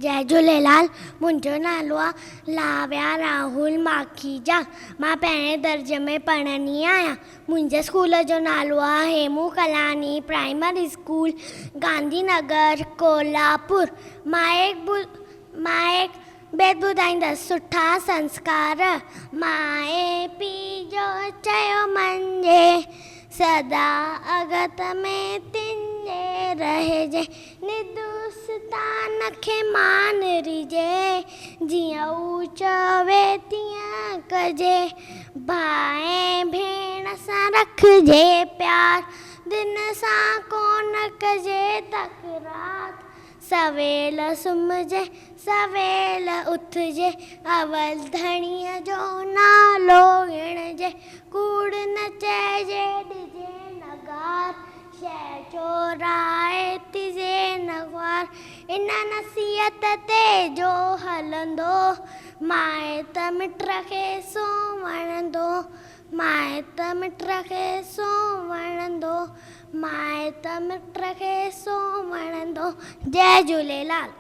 جئي جهوليلال، منهنجو نالو آ لاويا راهول ماکيجا، مان پهرين درجي ۾ پڙهندي آهيان. منهنجي اسڪول جو نالو آ هيمون ڪلاڻي پرائمري اسڪول گانڌي نگر ڪولهاپور. مان هڪ مان هڪ بيت ٻڌائيندس، سٺا سنسڪار ماء پيء جو چيو مڃجي، سدا اڳت ۾ تن جي رهجي. ندوستان کي مان رجي، جيئن هو چوي تيئن ڪجي. ڀاء ۽ ڀيڻ سان رکجي پيار، دن سان ڪونه ڪجي تڪرار. سويل سمهجي سويل اٿجي، اول ڌڻيء جو نالو ڳڻجي. ڪوڙ نه چئجي ڏجي نه گار، شيء چورائي ٿجي نه خوار، ان نصيحت تي جو هلندو، مائٽ مٽ کي سو وڻندو، مائٽ مٽ کي سو وڻندو، مائٽ مٽ کي سو وڻندو. جئي جهوليلال.